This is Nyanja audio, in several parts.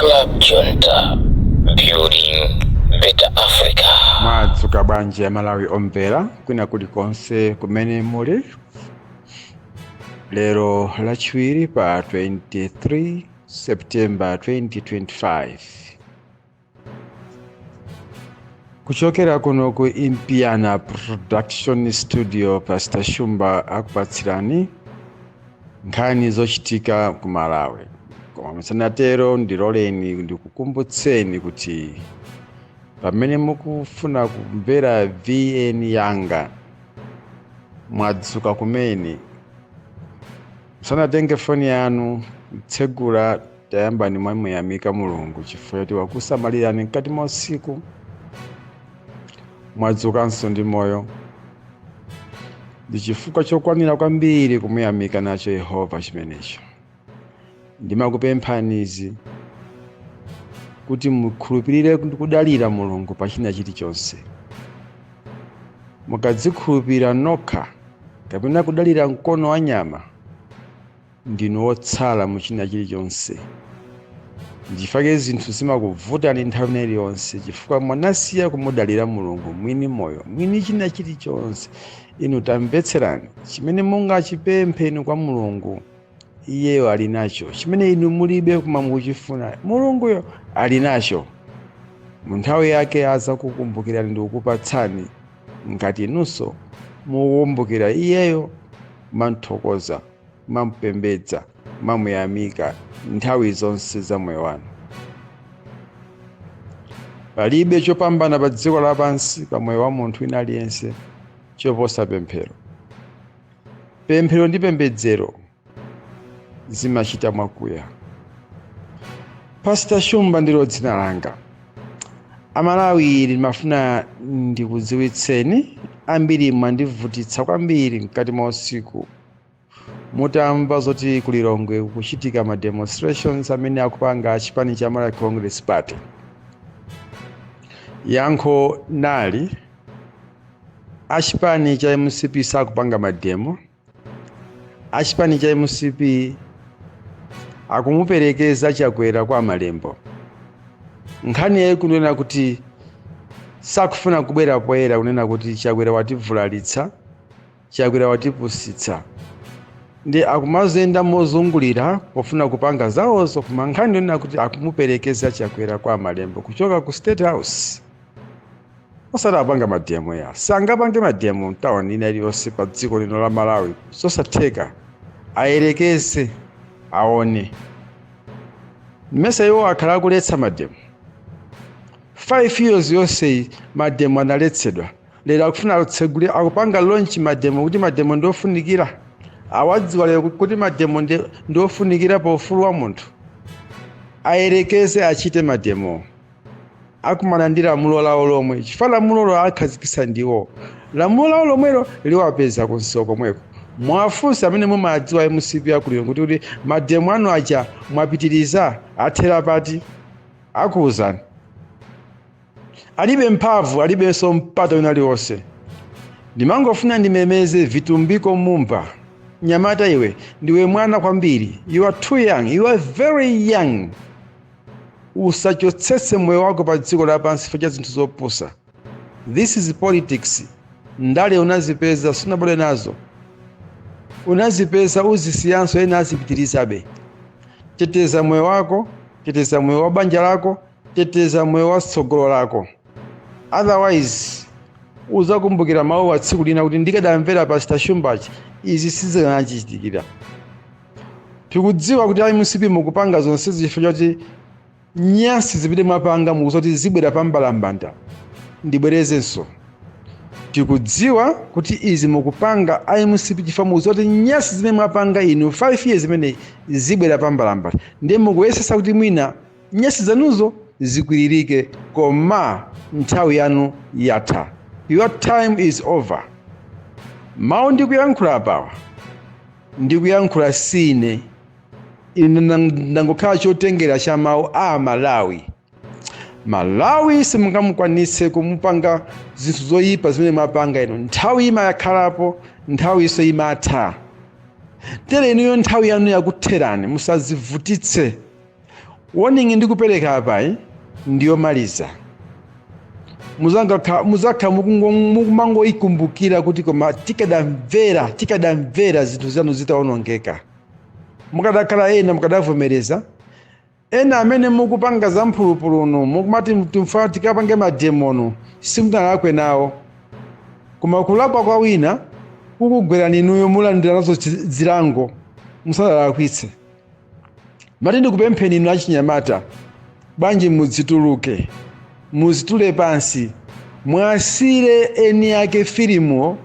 Club Junta, building better Africa. Mwadzuka bwanji Amalawi omvera kwina kulikonse kumene muli? Lero Lachiwiri pa 23 September 2025, kuchokera kuno ku Impiana Production Studio, Pastor Shumba akupatsirani nkhani zochitika ku Malawi. Koma musanatero, ndiloleni ndikukumbutseni kuti pamene mukufuna kumvera VN yanga, mwadzuka kumene, musanatenge foni yanu kutsegula, tayambani mwamuyamika Mulungu chifukwa choti wakusamalirani mkati mwa usiku, mwadzukanso ndi moyo. Ndi chifukwa chokwanira kwambiri kumuyamika nacho Yehova chimenecho. Ndimakupemphani izi kuti mukhulupirire ndi kudalira Mulungu pa china chilichonse. Mukadzikhulupirira nokha kapena kudalira mkono wa nyama, ndinu wotsala mu china chilichonse. Ndichifukwa zinthu zimakuvutani nthawi ina iliyonse, chifukwa mwanasiya kumudalira Mulungu mwini moyo, mwini china chilichonse. Inu tamvetserani, chimene mungachipemphe inu kwa Mulungu, iyeyo ali nacho. Chimene inu mulibe koma mukuchifuna, Mulunguyo ali nacho. Mu nthawi yake azakukumbukirani ndi kukupatsani, ngati inunso mukukumbukira iyeyo, mamthokoza, mampembedza, mamuyamika nthawi zonse za moyo wanu. Palibe chopambana pa dziko lapansi pa moyo wa munthu wina aliyense choposa pemphero. Pemphero ndi pembedzero zimachita mwakuya. Pastor Shumba ndilo dzina langa. Amalawi, ndimafuna ndikudziwitseni, ambiri mwandivutitsa kwambiri mkati mwa usiku mutamva zoti ku Lilongwe kukuchitika ma demonstrations amene akupanga chipani cha Malawi Congress Party. Yankho nali, achipani cha MCP sakupanga mademo. Achipani cha MCP akumuperekeza Chakwera kwa Malembo. Nkhani yaikulu kunena kuti sakufuna kubwera poyera kunena kuti Chakwera wativulalitsa, Chakwera watipusitsa, ndi akumazenda mozungulira pofuna kupanga zawozo. Koma nkhani yonena kuti akumuperekeza Chakwera kwa Malembo kuchoka ku State House, osati apanga mademo ya. Sangapange mademo mtawuni ina iliyonse pa dziko lino la Malawi, zosatheka. Ayerekeze aone. Mmesa iwo akhala akuletsa mademo 5 years yonseyi? Mademo analetsedwa. Lero akufuna atsegule, akupanga launch mademo kuti mademo ndiofunikira. Awadziwa lero kuti mademo ndiofunikira pa ufulu wa munthu? Ayerekeze achite mademo, akumana ndi lamulo lawo lomwe, chifukwa lamulolo akhazikitsa ndiwo. Lamulo lawo lomwelo liwapeza kunsewu komweko. Mwafunsa amene mumadziwa MCP akuliro kuti mademo anu aja mwapitiriza, athera pati? Akuwuzani, alibe mphamvu, alibenso mpata wina aliwonse. Ndimangofuna ndimemeze Vitumbiko Mumba. Nyamata iwe, ndiwe mwana kwambiri. You are too young, you are very young. Usachotsetse moyo wako pa dziko lapansi chifukwa cha zinthu zopusa. This is politics. Ndale unazipeza, sunabwere nazo. Unazipeza, uzisiyanso, ena azipitirizabe. Teteza moyo wako, teteza moyo wa banja lako, teteza moyo wa tsogolo lako. Otherwise uzakumbukira mawu a tsiku lina kuti ndikadamvera Pastor Shumbachi, izi sizikanachitikira. Tikudziwa kuti ayi, MCP mukupanga zonsezi chifukwa choti nyansi zimene mwapanga mukuzoti zibwera pa mbalambanda. Ndibwerezenso, tikudziwa kuti izi mukupanga a MCP chifukwa mukuzoti nyansi zimene mwapanga inu 5 years zimene zibwera pa mbalambanda, ndiye mukuyesesa kuti mwina nyansi zanuzo zikwiririke. Koma nthawi yanu yatha, your time is over. Mawu ndikuyankhula apawa, ndikuyankhula sine ine, ndangokhala chotengera cha mawu a Malawi. Malawi simungamukwanitse kumupanga zinthu zoyipa zimene mwapanga inu. Nthawi imayakhalapo, nthawi iso imatha. Tere inuyo nthawi yanu yakutherani, musazivutitse. Warning ndikupereka apayi ndiyomaliza. Muzakha mukumangoyikumbukira kuti koma tikadamvera zinthu zanu zitawonongeka. Mukadakhala ena mukadavomereza. Ena amene mukupanga za mphulupuluno, mukumati timfa tikapange mademono, simunalakwe nawo, koma kulakwa kwa wina kukugwerani inuyo, mulandira nazo zilango musanalakwitse. Mati ndikupempheni inu achinyamata, bwanji mudzituluke, muzitule pansi, mwasire eni ake filimuwo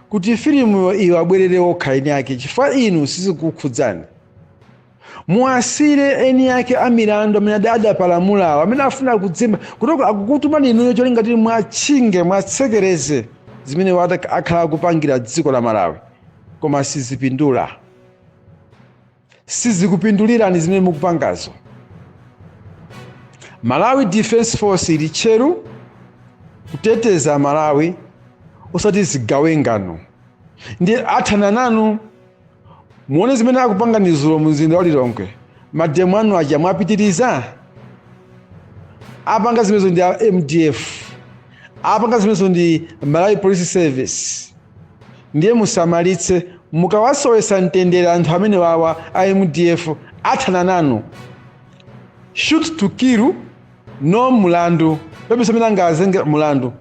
kuti filimuyo iwo abwerere okha eni ake, chifukwa inu sizikukhudzani. Muwasire eni ake amilandu amene adapalamulawo, amene afuna kudzimba kuti akukutumani inuyo cholinga kuti mwatchinge, mwatsekereze zimene akhala akupangira dziko la Malawi, koma sizipindula, sizikupindulirani zimene mukupangazo. Malawi Defense Force ili tcheru kuteteza Malawi, osati zigawengano. Ndi athana nanu. Muone zimene akupanga ni dzulo mzinda wa Lilongwe. Mademo anu aja mwapitiriza, apanga zimenezo ndi a MDF, apanga zimenezo ndi Malawi Police Service. Ndiye musamalitse, mukawasowesa mtendere anthu amene wawa a MDF athana nanu. Shoot to kill, no mulandu pepesa amene angazenge mulandu.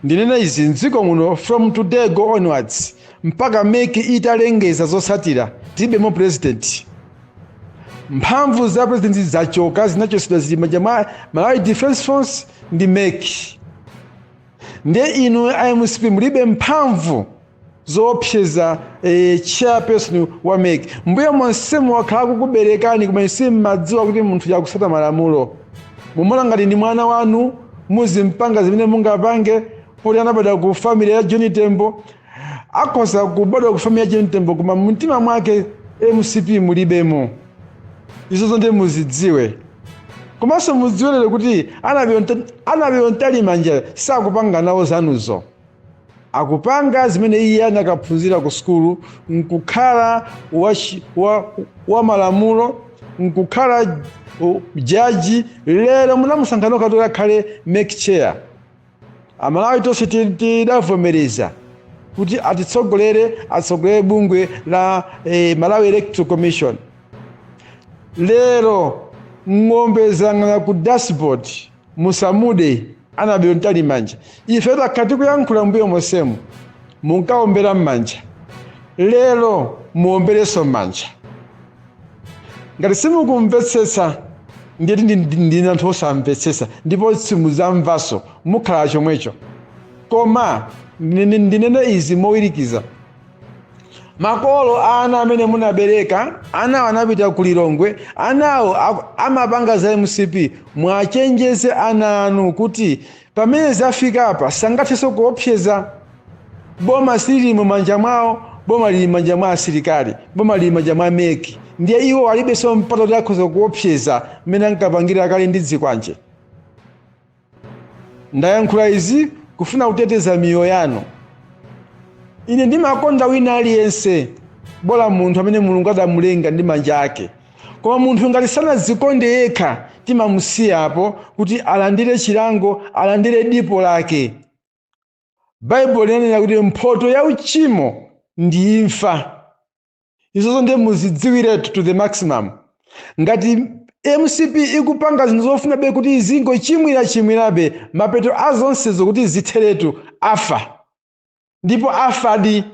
Ndinene izi: mdziko muno, from today go onwards mpaka MEC italengeza zotsatira, tilibemo president. Mphamvu za president zachoka, zinachosedwa, zili manja mwa Malawi Defense Force ndi MEC. Ndiye inu iMCP mulibe mphamvu zoopseza chairperson wa MEC. Mbuye monsemu wakhala kukuberekani, koma simmadziwa kuti munthu yakusata malamulo. Mumona ngati ndi mwana wanu, muzimpanga zimene mungapange poti anabadwa ku family ya John Tembo. Akhoza kubadwa ku family ya John Tembo, koma mumtima mwake MCP mulibemo. Izozo ndiye muzidziwe. Komanso mudziwelere kuti Annabel Mtalimanja sakupanga nawo zanuzo, akupanga zimene iye anakaphunzira ku sukulu, nkukhala wa malamulo, nkukhala jaji. Lero munamusankha nokha kuti akhale MEC chair. Amalawi tonse tidavomereza kuti atitsogolere, atsogolere bungwe la Malawi Electoral Commission. Lero ng'ombe zang'ana ku dashboard. Musamude Annabel Mtalimanja. Ife takhala tikuyankhula mbuyo monsemu, munkaombera m'manja. Lero muomberenso m'manja. Ngati simukumvetsetsa, ndiyeti ndine anthu osamvetsetsa, ndipo simudzamvanso, mukhala chomwecho. Koma ndinene izi mowirikiza: makolo ana amene munabereka, anawo anapita ku Lilongwe, anawo amapanga za MCP, mwachenjeze ana anu kuti pamene zafika apa sangathenso kuopseza. Boma silili mumanja mwawo, boma lili manja mwa asilikali, boma lili manja mwa MEC. Ndiye iwo alibenso mpata kuti akhoza kuopseza mmene ankapangira kale ndi dzikwanje. Ndayankhula izi kufuna kuteteza miyoyo yanu. Ine ndimakonda wina aliyense, bola munthu amene Mulungu adamulenga ndi manja ake. Koma munthu ngati sanadzikonde yekha, timamusiyapo kuti alandire chilango, alandire dipo lake. Baibulo linanena kuti mphoto ya uchimo ndi imfa. Izozo ndiye muzidziwiretu to the maximum. Ngati MCP ikupanga zinthu zofuna be kuti izingochimwira chimwirabe, mapeto a zonsezo kuti zitheretu, afa, ndipo afadi.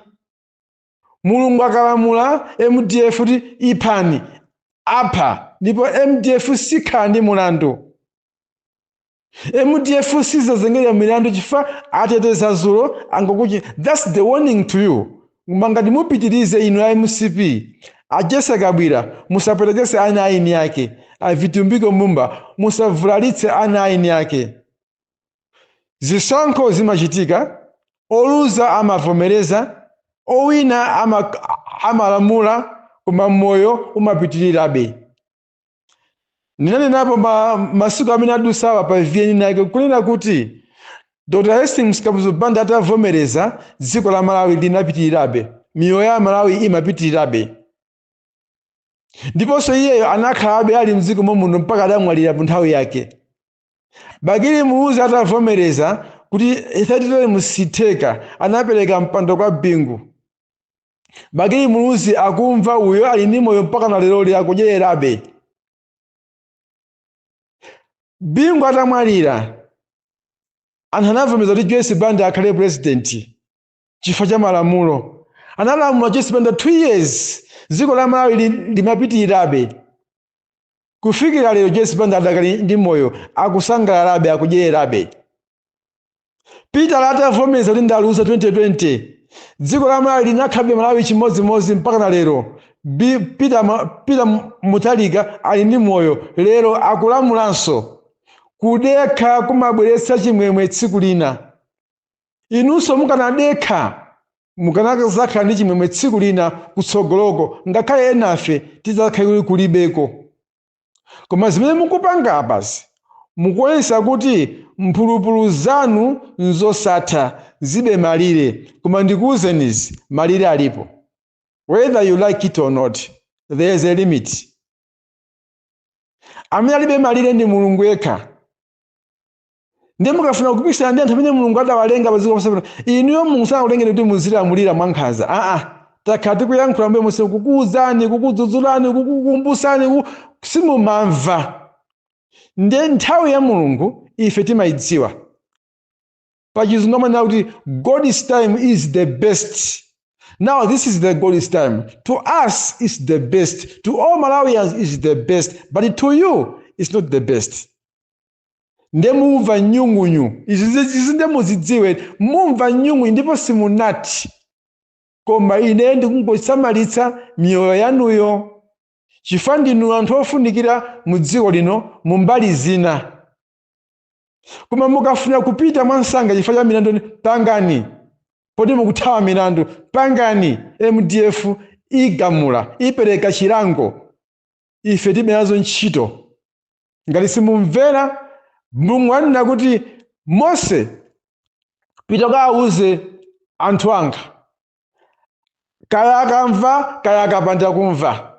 Mulungu akalamula MDF kuti iphani, apha, ndipo MDF sikhala ndi mulandu. MDF sizazengera milandu chifukwa ateteza zulo angokuchi. That's the warning to you. Ngati mupitirize inu a MCP, a Jessie Kabwila, musapwetekese ana aini ake. A Vitumbiko Mumba, musavulalitse ana aini ake. Zisankho zimachitika, oluza amavomereza, owina amalamula, koma moyo umapitirirabe. Ndinanenapo masiku amene adusawa pa VN yake kunena kuti Dr Hastings Kamuzu Banda atavomereza, dziko la Malawi linapitirirabe, miyoyo ya Malawi imapitirirabe. Ndiponso iyeyo anakhalabe ali mdziko momuno mpaka adamwalira mu nthawi yake. Bakili Muluzi atavomereza kuti third term sitheka, anapereka mpando kwa Bingu. Bakili Muluzi akumva uyo, ali ndi moyo mpaka na leroli, akudyererabe. Bingu atamwalira, anthu anavomereza kuti Joyce Banda akhale president chifukwa cha malamulo. Analamula Joyce Banda 2 years, dziko la Malawi limapitirirabe kufikira lero. Joyce Banda adakali ndi moyo, akusangalalabe, akudyererabe. Peter atavomereza kuti ndaluza 2020, dziko la Malawi linakhabe Malawi chimodzimodzi mpaka na lero. Peter Mutharika ali ndi moyo lero, akulamulanso. Kudekha kumabweretsa chimwemwe tsiku lina. Inunso mukanadekha, mukanadzakhala ndi chimwemwe tsiku lina kutsogoloko, ngakhale enafe tidzakhale kulibeko. Koma zimene mukupanga apazi, mukuonesa kuti mphulupulu zanu nzosatha, zibe malire. Koma ndikuwuzenizi, malire alipo. Whether you like it or not, there is a limit. Amene alibe malire ndi Mulungu yekha. Ndiye mukafuna kupikisana ndi anthu amene Mulungu adawalenga pa dziko lapansi pano, inuyo Mulungu sanakulengeni kuti muzilamulira mwankhanza. Aa, takhala tikuyankhula mbuye monse, kukuwuzani, kukudzudzulani, kukukumbusani, simumamva. Ndiye nthawi ya Mulungu ife timayidziwa. Pachizungu amanena kuti "God's time is the best." Now this is the God's time. To us is the best, to all Malawians is the best, but to you it's not the best. Nde mumva nyungunyu izi, izi nde muzidziwe, mumva nyungunyu ndipo simunati. Koma ine ndikungosamalitsa miyoyo yanuyo, chifukwa ndinu anthu ofunikira mu dziko lino mu mbali zina. Koma mukafuna kupita mwansanga chifukwa cha milandu, pangani. Poti mukuthawa milandu, pangani. MDF igamula, ipereka chilango. Ife tibe nazo ntchito ngati simumvera. Mulungu anena kuti, "Mose, pita kawauze anthu anga, kaya akamva, kaya akapanda kumva."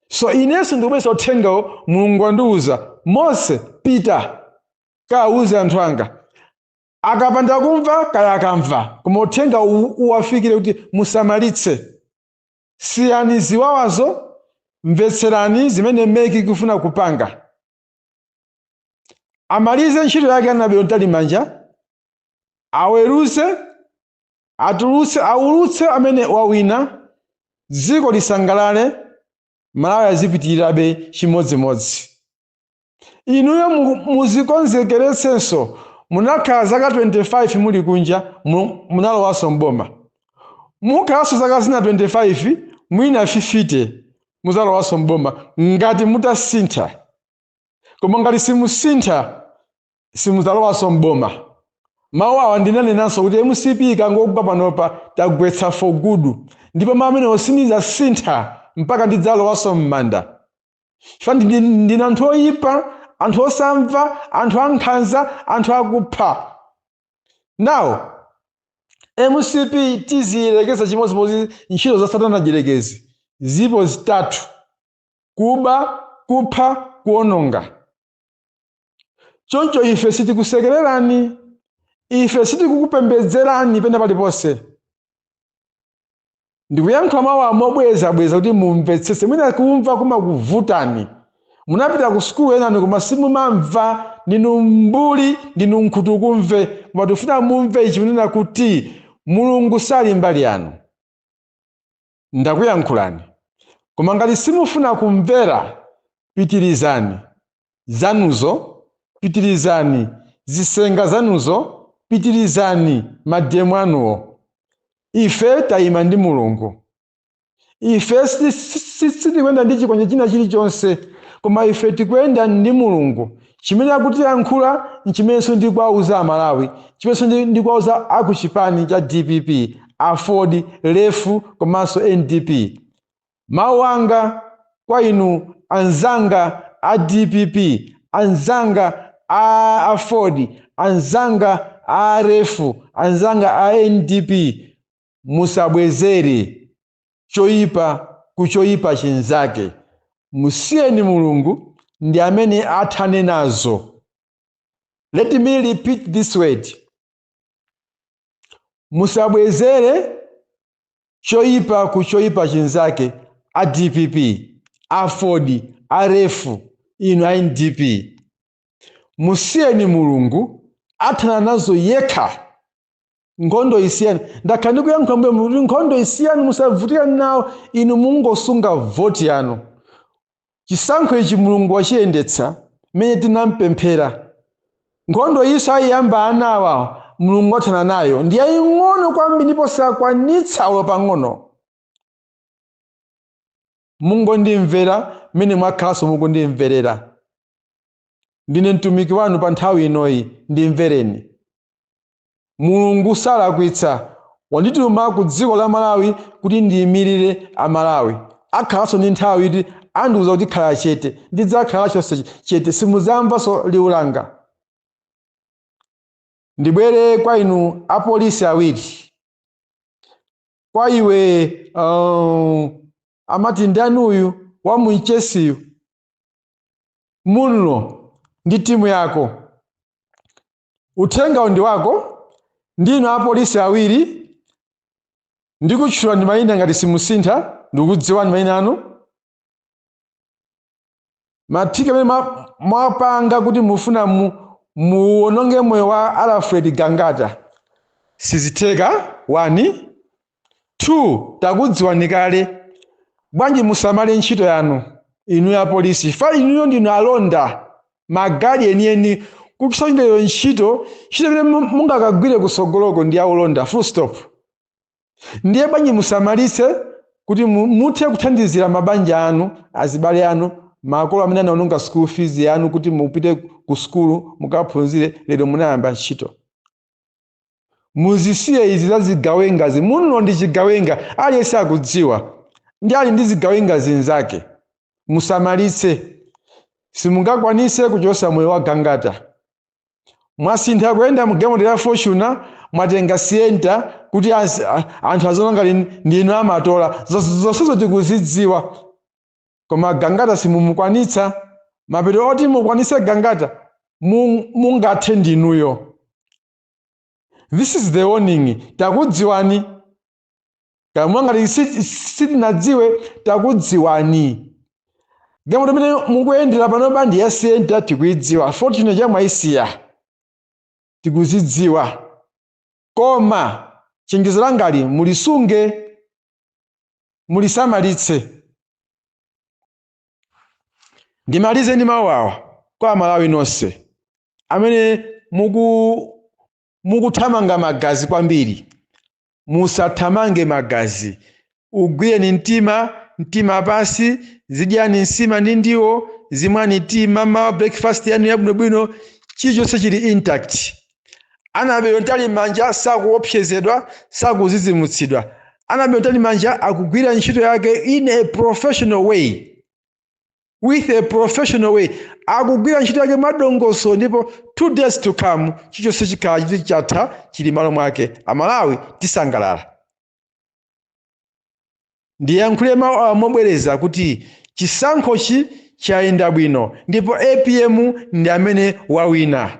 So inenso ndikubweza uthengawo. Mulungu wandiuza, "Mose, pita kawauze anthu anga, akapanda kumva, kaya akamva, koma uthenga uwafikire kuti musamalitse, siyani ziwawazo, mvetserani zimene MEC ikufuna kupanga." Amalize ntchito yake Annabel Mtalimanja, aweruze, atulutse, aulutse amene wawina, dziko lisangalale, Malawi azipitirirabe chimodzimodzi. Inuyo muzikonzekeretsenso. Munakhala zaka 25 muli kunja, munalowanso mboma. Mukhalanso zaka zina 25, mwina 50, muzalowanso mboma ngati mutasintha. Koma ngati simusintha, simudzalowanso mboma. Mawu awa ndinanenanso kuti MCP ikangogwa panopa, tagwetsa for good, ndipo mawu amenewo sindidzasintha mpaka ndidzalowanso m'manda, chifukwa ndine anthu oyipa, anthu osamva, anthu ankhanza, anthu akupha. Now MCP tiziyelekeza chimodzimodzi ntchito za Satana Jirekezi. Zipo zitatu: kuba, kupha, kuononga. Choncho ife sitikusekererani, ife sitikukupembedzerani pena paliponse. Ndikuyankhula mawu amobwezabweza kuti mumvetsetse. Mwina kumva kumakuvutani. Munapita ku sukulu enani, koma simumamva. Ndinu mbuli, ndinu nkhutukumve. Koma tifuna mumve ichi, kunena kuti Mulungu sali mbali yanu. Ndakuyankhulani, koma ngati simufuna kumvera, pitirizani zanuzo, pitirizani zisenga zanuzo, pitirizani mademo anuwo. Ife tayima ndi Mulungu. Ife sitikuyenda ndi chikonje china chilichonse, koma ife tikuyenda ndi Mulungu. Chimene akutiyankhula nchimenenso ndikuwauza Amalawi, chimenenso ndikuwauza akuchipani cha DPP, AFORD, LEF komanso NDP. Mawu anga kwa inu anzanga a DPP, anzanga a AFORD, anzanga a LEF, anzanga a NDP, musabwezere choyipa ku choyipa chinzake. Musiyeni Mulungu ndi amene athane nazo. Let me repeat this word: musabwezere choyipa ku choyipa chinzake. A DPP, a Ford, a Refu, inu a NDP, musiyeni Mulungu athana nazo yekha. Nkhondo isiyani. Ndakhala ndikuyankhula mbuyo kuti nkhondo isiyani, musavutikane nawo. Inu mungosunga voti yanu. Chisankho ichi Mulungu wachiyendetsa mmene tinampemphera. Nkhondo iso ayiyamba anawa, Mulungu athana nayo. Ndi yaying'ono kwambiri ndipo sakwanitsa olo pang'ono. Mungondimvera mmene mwakhalanso mukundimverera. Ndine mtumiki wanu pa nthawi inoyi, ndimvereni. Mulungu salakwitsa, wandituma ku dziko la Malawi kuti ndiyimirire Amalawi. Akhalanso ndi nthawi kuti andiuza kuti khala chete, ndidzakhala chonse chete, simudzamvanso liwu langa. Ndibwere kwa inu apolisi awiri. Kwa iwe amati ndani uyu wa munchesiyu, Munlo, ndi timu yako, uthengawu ndi wako. Ndinu apolisi awiri, ndikutchula ndi mayina ngati simusintha. Ndikudziwani mayina anu. Mathika amene mwapanga kuti mufuna muwononge moyo wa Alfred Gangata, sizitheka. One, two, takudziwani kale. Bwanji musamale ntchito yanu inu ya polisi? Fa inuyo ndinu alonda magali enieni. Kukusonyero ntchito, ntchito imene mungakagwire kusogoloko ndi yaulonda, full stop. Ndiye bwanji musamalitse kuti muthe kuthandizira mabanja anu, azibale anu, makolo amene anaononga school fees yanu kuti mupite ku sukulu mukaphunzire. Lero munayamba ntchito, muzisiye izi za zigawengazi. Muno ndi chigawenga, aliyense akudziwa, ndi ali ndi zigawenga zinzake. Musamalitse, simungakwanise kuchosa moyo wa Gangata. Mwasintha kuyenda mgalimoto ya Fortuner, mwatenga Sienta kuti anthu aziona ngati ndinu amatola. Zonsezo tikuzidziwa, koma Gangata simumukwanitsa. Mapeto oti mukwanitse Gangata mungathe ndinuyo. This is the warning. Takudziwani kamwe ngati sitinadziwe, takudziwani. Galimoto imene mukuyendera pano ndi ya Sienta, tikuidziwa. Fortuner chamwayisiya, tikuzidziwa. Koma chenjezo langali mulisunge, mulisamalitse. Ndimalize ndi mawu awa kwa Amalawi nonse amene mukuthamanga magazi kwambiri. Musathamange magazi. Ugwireni mtima, mtima pasi, zidyani nsima ndi ndiwo, zimwani tea mama, breakfast yanu yabwinobwino, chilichonse chili intact. Annabel Mtalimanja sakuopsezedwa, sakuzizimutsidwa. Annabel Mtalimanja akugwira ntchito yake in a professional way, with a professional way. Akugwira ntchito yake mwadongoso, ndipo 2 days to come chilichonse chikhala chiti chatha, chili malo mwake. Amalawi tisangalala. Ndiyankhule mawu awa mobwereza kuti chisankhochi chayenda bwino ndipo APM ndi amene wawina.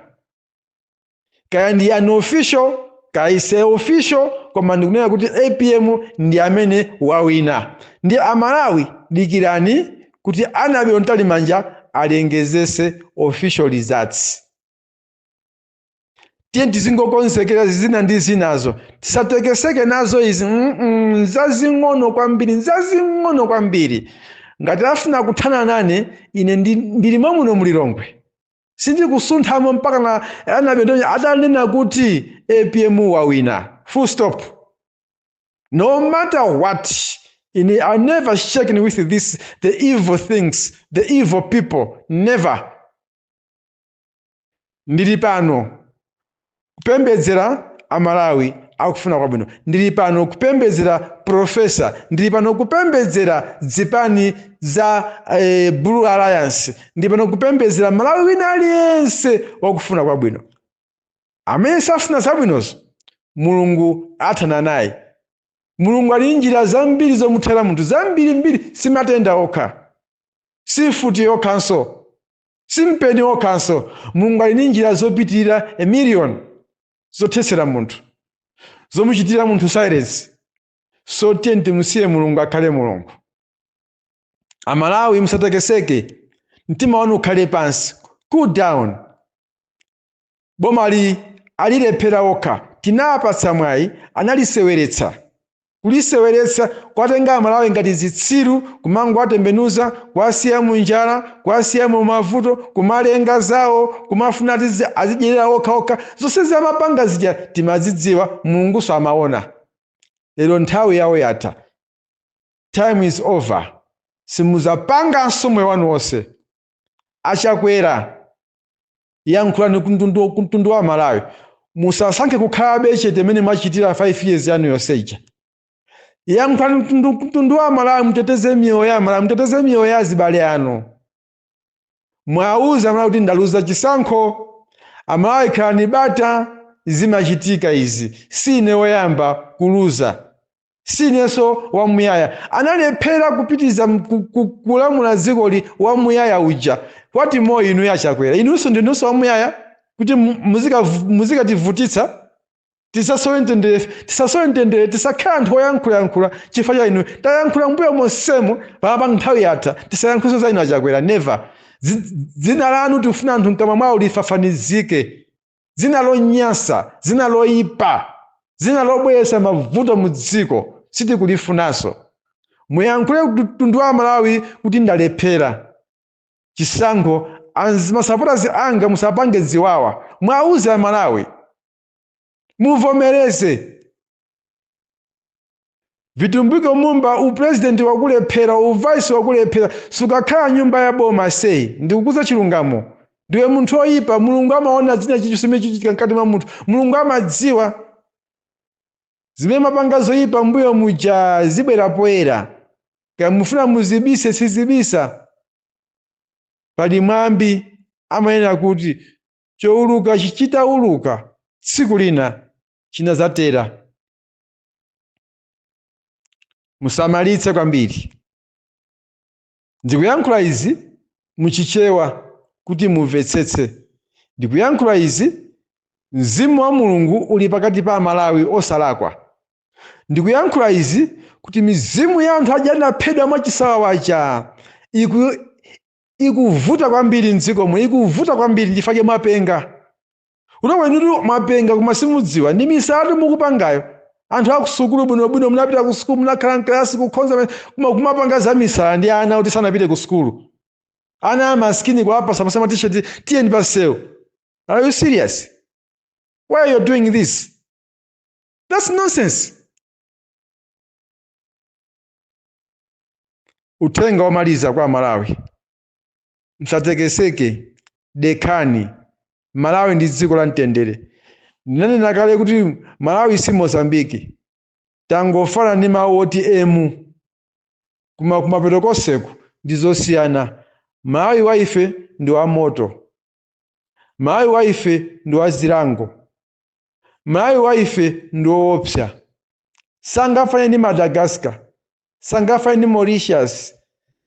Kaya ndi unofficial, kaya ise official, koma ndikunena kuti APM ndi amene wawina. Ndi Amalawi, dikirani kuti Annabel Mtalimanja alengezese official results. Tiye tizingokonzekera zina ndi zinazo, tisatekeseke nazo izi. Nzazing'ono kwambiri, nzazing'ono kwambiri. Ngati afuna kuthana nane ine, ndilimo muno mulilongwe, sindikusunthamo mpaka na Annabel atanena kuti APM wawina, full stop. No matter what, ine I never shaken with this, the evil things, the evil people, never. Ndili pano kupembedzera Amalawi akufuna kwabwino. Ndili pano kupembedzera professor. Ndili pano kupembedzera zipani za Blue Alliance. Ndili pano kupembedzera Malawi wina aliyense wakufuna kwabwino. Amene safuna zabwinozo, Mulungu athana naye. Mulungu ali njira zambiri zomuthera munthu, zambirimbiri, simatenda okha. Si mfuti yokhanso, si mpeni wokhanso. Mulungu ali ndi njira zopitirira a million zothetsera munthu, zomuchitira munthu silence. So tiye timusiye Mulungu akhale Mulungu. Amalawi, musatekeseke, mtima wanu ukhale pansi, cool down. Bomali alilephera okha. Tinapatsa mwayi, analiseweretsa, kuliseweretsa, kwatenga Amalawi ngati zitsiru, kumangowatembenuza, kuwasiya mu njala, kuwasiya mu mavuto, kumalenga zawo, kumafuna azidyerera okhaokha. Zonse zamapanga zija timazidziwa, Mulunguso amaona. Lero nthawi yawo yatha, time is over. Simuzapanganso moyo wanu wonse. Achakwera, yankhulani kumtundu wa Malawi. Musasankhe kukhalabe chete mene mwachitira 5 years yanu yonseija. Yankhulani mtundu wa Malawi, muteteze miyoyo ya Malawi, muteteze miyoyo ya azibale anu. Mwauza Malawi kuti ndaluza chisankho. Amalawi, khalani bata, zimachitika izi. Sine woyamba kuluza, sinenso wamuyaya. Analephera kupitiza kulamula dzikoli wamuyaya uja. What more inu yachakwera? Inunso ndinunso wamuyaya kuti muzikativutitsa? Tisasowe mtendere, tisasowe mtendere, tisakhala anthu oyankhulayankhula chifukwa cha inu. Tayankhula mbuyo monsemo, pamapa nthawi yatha. Tisayankhulenso za inu Achakwera, never. Dzina lanu tikufuna anthu mkamwa mwawo lifafanizike. Dzina lonyansa, dzina loyipa, dzina lobweretsa mavuto mu dziko sitikulifunanso. Muyankhule mtundu wa Malawi kuti ndalephera chisankho, masupporters anga musapange ziwawa. Mwauze Amalawi, muvomereze. Vitumbiko Mumba, upresident wakulephera, uvice wakulephera, sukakhala nyumba ya boma. Sei ndikukuza chilungamo, ndiwe munthu oyipa. Mulungu amaona zina chicho chimene chichitika mkati mwa munthu. Mulungu amadziwa zimene mapanga zoyipa mbuyo muja, zibwera poyera. Kaya mufuna muzibise, sizibisa. Pali mwambi amanena kuti chowuluka chichitawuluka, tsiku lina chinazatera. Musamalitse kwambiri. Ndikuyankhula izi muchichewa kuti mumvetsetse. Ndikuyankhula izi, mzimu wa Mulungu uli pakati pa Amalawi osalakwa. Ndikuyankhula izi kuti mizimu ya anthu aja anaphedwa mwachisawawacha ikuvuta kwambiri mdzikomo, ikuvuta kwambiri. Ndifake mwapenga utoko inutu, mwapenga koma simudziwa ndi misatu mukupangayo. Anthu akusukulu bwinobwino, munapita ku sukulu, munakhala mkalasi kukhonza, koma kumapanga za misala ndi ana kuti sanapite ku sukulu. Ana amaskini kuwapasa pasa matisheti, tiyeni pasewu. Are you serious? Why are you doing this? That's nonsense. Uthenga womaliza kwa Malawi: msatekeseke, dekhani. Malawi ndi dziko la mtendere. Ndinanena kale kuti Malawi si Mozambiki. Tangofana ndi mawu oti emu, koma kumapeto konseku ndi zosiyana. Malawi wa ife ndi wa moto, Malawi wa ife ndi wa zilango, Malawi wa ife ndi woopsa. Sangafane ndi Madagascar, sangafane ndi Mauritius,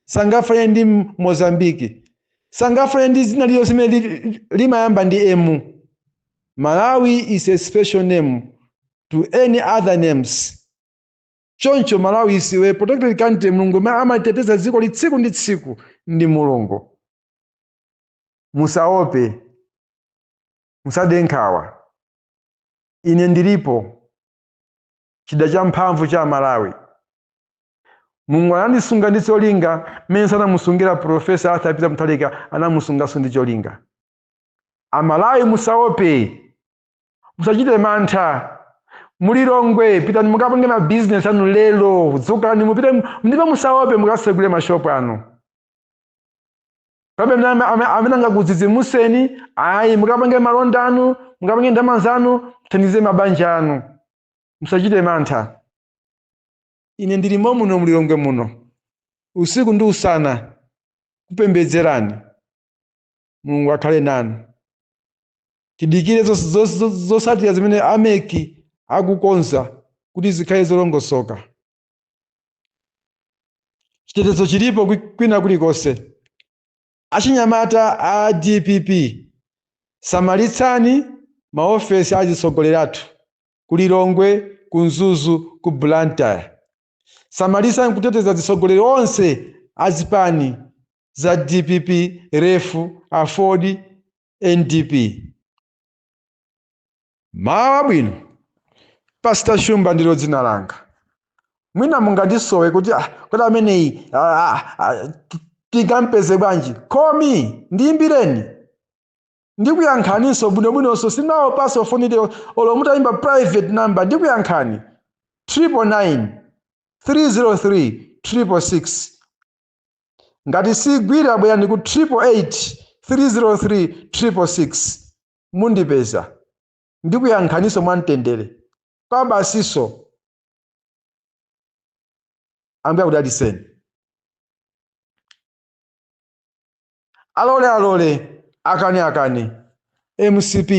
sangafane ndi Mozambiki, sangafane ndi zina lililonse limene limayamba ndi emu. Malawi is a special name to any other names. Choncho Malawi is a protected country. Mulungu amene amateteza dziko li tsiku ndi tsiku ndi Mulungu. Musaope, musade nkhawa, ine ndilipo, chida cha mphamvu cha Malawi. Mulungu anandisunga ndi cholinga. Mmene sanamusungira Professor Arthur Peter Mutharika, anamusunganso ndi cholinga. Amalawi, musaope, musachite mantha. Mulilongwe, pitani mukapange mabizinesi anu lero. Dzukani mupite, ndipo musaope, mukasegule mashopu anu. Pamene amene angakudzidzimuseni, ayi. Mukapange malonda anu, mukapange ndalama zanu, muthandize mabanja anu. Musachite mantha. Ine ndilimo muno mulilongwe muno usiku ndi usana kupembedzerani. Mulungu akhale nanu. Tidikire zotsatira zimene a MEC akukonza kuti zikhale zolongosoka. Chitetezo chilipo kwina kulikonse. Achinyamata a DPP, samalitsani maofesi azitsogoleri athu ku Lilongwe, ku Mzuzu, ku Blantyre. Samalitsani kuteteza atsogoleri onse azipani za DPP, REF, AFORD, NDP. Mawa abwino. Pastor Shumba ndilo dzina langa. Mwina mungandisowe kuti kodi ameneyi tingampeze bwanji? Call me, ndiyimbireni, ndikuyankhaninso bwinobwinonso. Sinawo foni, olo mutayimba private number ndikuyankhani. 999 303 666. Ngati sigwira, bwerani ku 888 303 666, mundipeza, ndikuyankhaninso mwamtendere kwa basiso. Ambuye akudalitseni. Alole alole, akane akane, MCP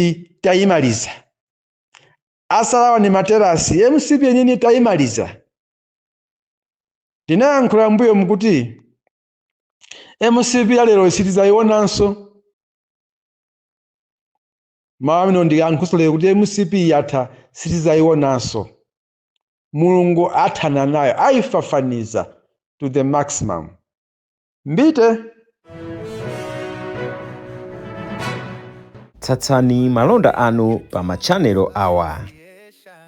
tayimaliza. Asalawa ni materasi. MCP yenyewe tayimaliza. Ndinayankhula mbuyo mukuti MCP yalero sitizayionanso. Mawu amene ndiyankhusolere kuti MCP yatha, sitizayionanso. Mulungu athana nayo, ayifafaniza to the maximum. Mbite. Tsatsani malonda anu pa machanelo awa: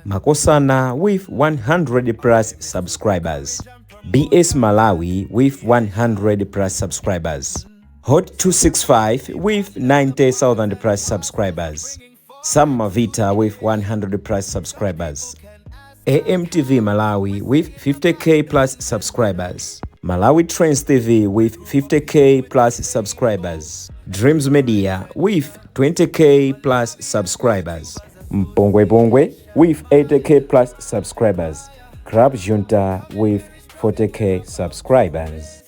Makosana with 100 plus subscribers, BS Malawi with 100 plus subscribers, Hot 265 with 90,000 plus subscribers, Sam Mavita with 100 plus subscribers, AMTV Malawi with 50K plus subscribers, Malawi Trends TV with 50K plus subscribers, Dreams Media with 20K plus subscribers, Mpongwe Pongwe with 80K plus subscribers, Club Junta with 40K subscribers.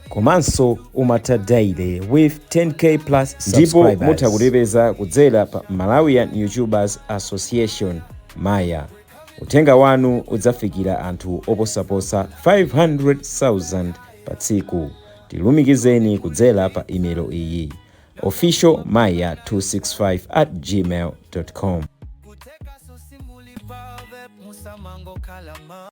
Komanso Umata Daily with 10K plus. Ndipo mutha kutipeza kudzera pa Malawian YouTubers Association, Maya. Uthenga wanu udzafikira anthu oposaposa 500,000 pa tsiku. Tilumikizeni kudzera pa imelo iyi: officialmaya265@gmail.com. Kuteka sosimuli pave musamango kalama.